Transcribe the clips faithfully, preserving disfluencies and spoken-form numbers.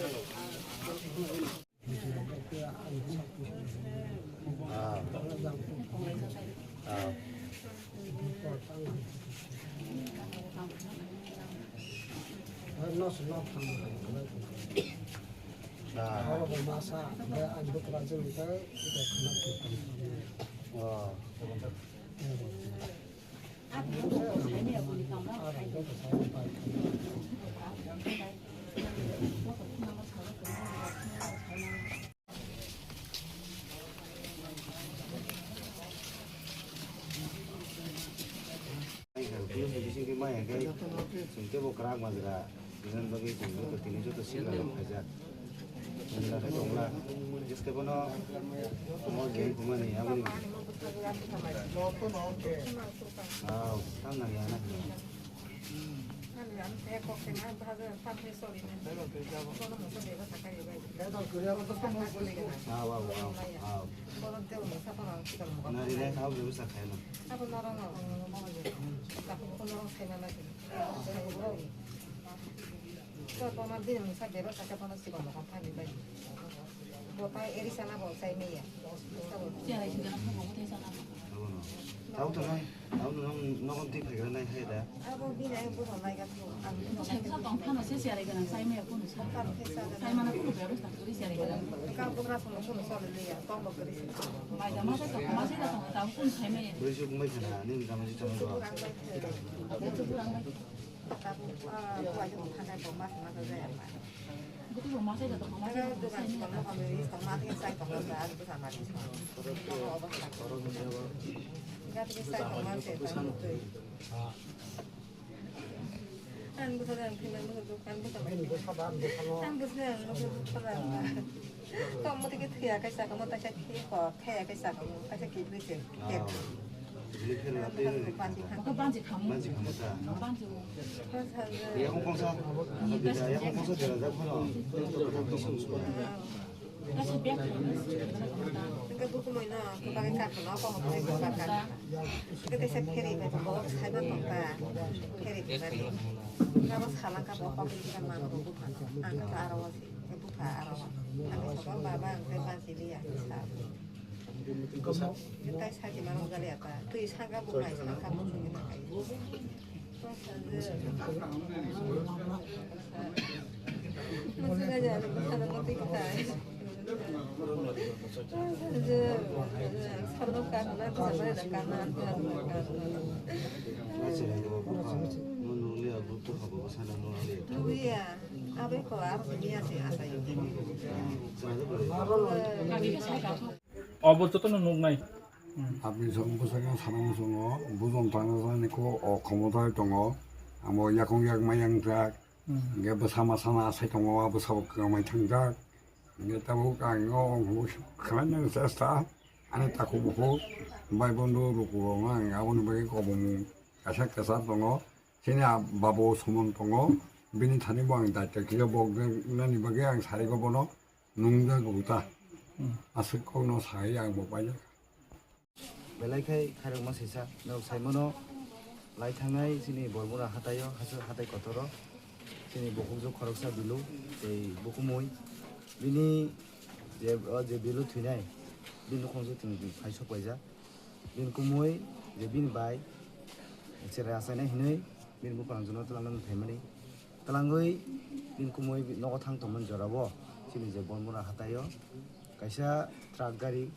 Ah. Ah. Ah. Oh. Pulis ni bising twi maya khe chwng teibo kwrak majra. Bini bagwi chwng joto tini joto sibra rok khaijak. Chwng khe tongla. Jeste bono omo je kumani aboni. Aw, tang nang ya na. Aw, aw, aw, aw. Nari le aw bebsa khaina. Bo toma bini mungsa bebak sakhe bono sikon mokol thani bai. Bo tai eri sana bo sai meya. Abono. Tau to nai, tau to nang nogon twi phaigra nai hai da. Abo bini ai bo nai ga thu. Ang bo sai sa tong phano se siarai gana sai meya kunu sa. Tang khe sa ga. Sai mana kunu bebak sakhe siarai gana. Ka bugra sono kunu sol liya, tong bo kri. Mai da ma sai tong, ma sai da tong, tau kunu sai meya. Bri suk mai khana, ni ga ma ji tong. Ang bai. Ang bai. Tamo tike thia kaisa kamo, kaisa thia ko, thia kaisa kamo, kaisa kibri se. Kibri khe late. Banji khamu. Banji khamu ta. Banji. Yakung kongsa. Yakung kongsa jera jak phano. Kaisa bag. Hingke bukumui no, kebak khe kakhuno, kok khe kebak khe. Hingke teisa pheri bai tongo, saiman tongkha. Pheri bai tongo. Abo salangkha bo kok khe kisa mano bo buphano. Ang khe aro o si, bupha aro o. Ang khe sabo baba, ang khe bansi liya, sa. Tai saki mano jali apa? Tui sangka bo nai sangka bo sungin nakai. Luya, abe ko aro niya se asa yuk. Obo jotono nuknai. Apni song bwsakhe sana muchungo, bujon tangna jani kho o khomotai tongo. Amo yakung yak mayang jak, hingke bwsa masana asai tongo, a bwsabo kwmai thangjak. Hingke tabuk ang o khwlaina chesta, ani takhuk bukhuk, bai bondo rukurok ang aboni bagwi kobomung kaisa kwchar tongo. Chini a babo somon tongo, bini thani bo ang daitya khe bok nani bagwi ang sarigo bono nungjago ta. Aswk kokno sai ang bo paijak. Belai khai khairokma sisa, nok saimano lai thangnai chini Bormura hataio, hatai kotoro, chini bukhukjwk khoroksa Bilu, tei bukhumui, bini je, o je Bilu thwinai, bini nukhungsuk chwng phai sok paijak. Bini kumui je bini bai cherai achainai hinui bini buphangjwkno twlangna phaimani. Twlangwi bini kumui nogo thang tongmani jorao chini je Bormura hataio kaisa truck gari,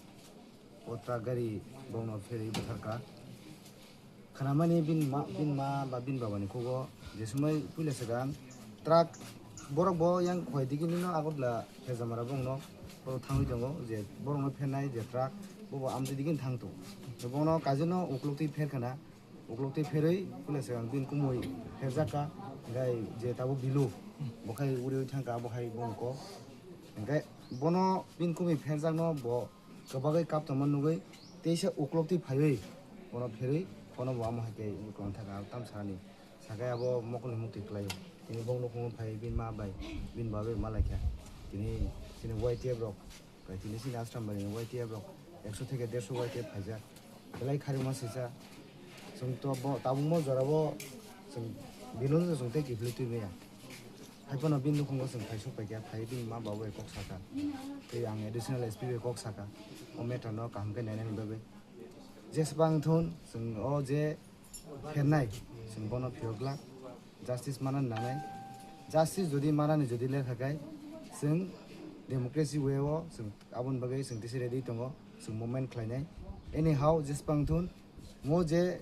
o truck gari bokno pherwi bwtharkha. Khnamani bini ma, bini ma ba bini babani khugo je sumai puila swkang truck borok bo yang khoi digi nino Agartala Hejamara bongno oro thangwi tongo je borokno phernai je truck bobo amtwi digi thang tongo. Bono kaijano ukuluk twi pher khna, ukuluk twi pherwi puila swkang bini kumui pherjak kha, hingkhai je tabuk Bilu bo khai uriui thang kha, bo khai bongko. Hingkhai bono bini kumui pherjakno bo kwbagwi kap tongma nugwi teisa ukuluk twi phaiwi bono pherwi bono bo amo hai khe nuklong thaka tam sakani. Sakhe abo mokolni mukti kwlaio. Tini bong nukhungo phai bini ma bai bini ba bai ma laikha. Tini chini Y T F rok, tini chini Ashram bai ni Y T F rok ekso theke derso Y T F phaijak. Belai kharima sisa. Chwng to bo tabukmo jorabo chwng Bilu no chwng tei kiphilwi twi maya. Haiphano bini nukhungo chwng phai sok paikha, phai bini ma babu bai kok sakha. Tei ang additional S P bai kok sakha. O matter no kaham khe nainani bagwi. Jeswng thun chwng o je khernai chwng bono phiyok glak. Justice manani nangnai. Justice jodi manani jodi lekha kai chwng democracy way o chwng aboni bagwi chwng tisi ready tongo, chwng movement khlainai. Anyhow, jeswng thun mo je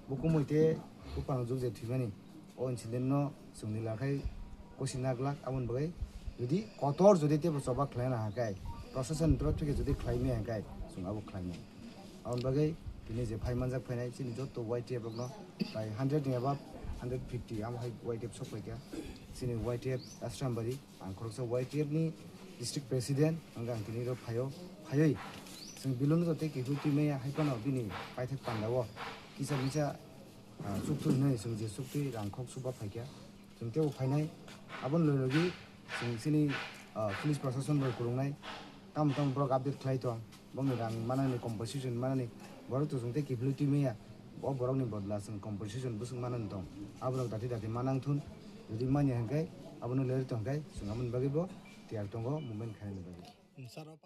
bukumui tei bupang juk je thwimani. O incident no chwngni lakhai kosi naglak aboni bagwi jodi kotor jodi tebo choba khlaina hakai, proshashan ni torop theke jodi khlaimaya hakai chwng abo khlainai. Aboni bagwi tini je phai manjak phainai chini joto Y T F rokno bai hundred ni above, hundred fifty amo hai Y T F sok paikha chini Y T F Ashrambari. Ang khoroksa Y T F ni district president, hwnkhai ang tini rok phaio, phaiwi chwng Bilu no tei kiphilwi twi maya, hai phano bini paithak panda o kisa misa, ah, chukthwi hwnwi chwng je chukthwi rang khok chuba phaikha. Chwng teibo phainai, aboni logi logi chwng chini, ah, police proshashan bai kwrwngnai, tamo tamo borok update khlai tong. Bongni rang manani, compensation manani, borok to chwng tei kiphilwi twi maya. O borokni bodla chwng compensation bwswk manani tong. Aborok dati dati manang thun. Jodi manya hwnkhe abono leri tongkhe chwng aboni bagwi bo tiyar tongo movement khainani bagwi.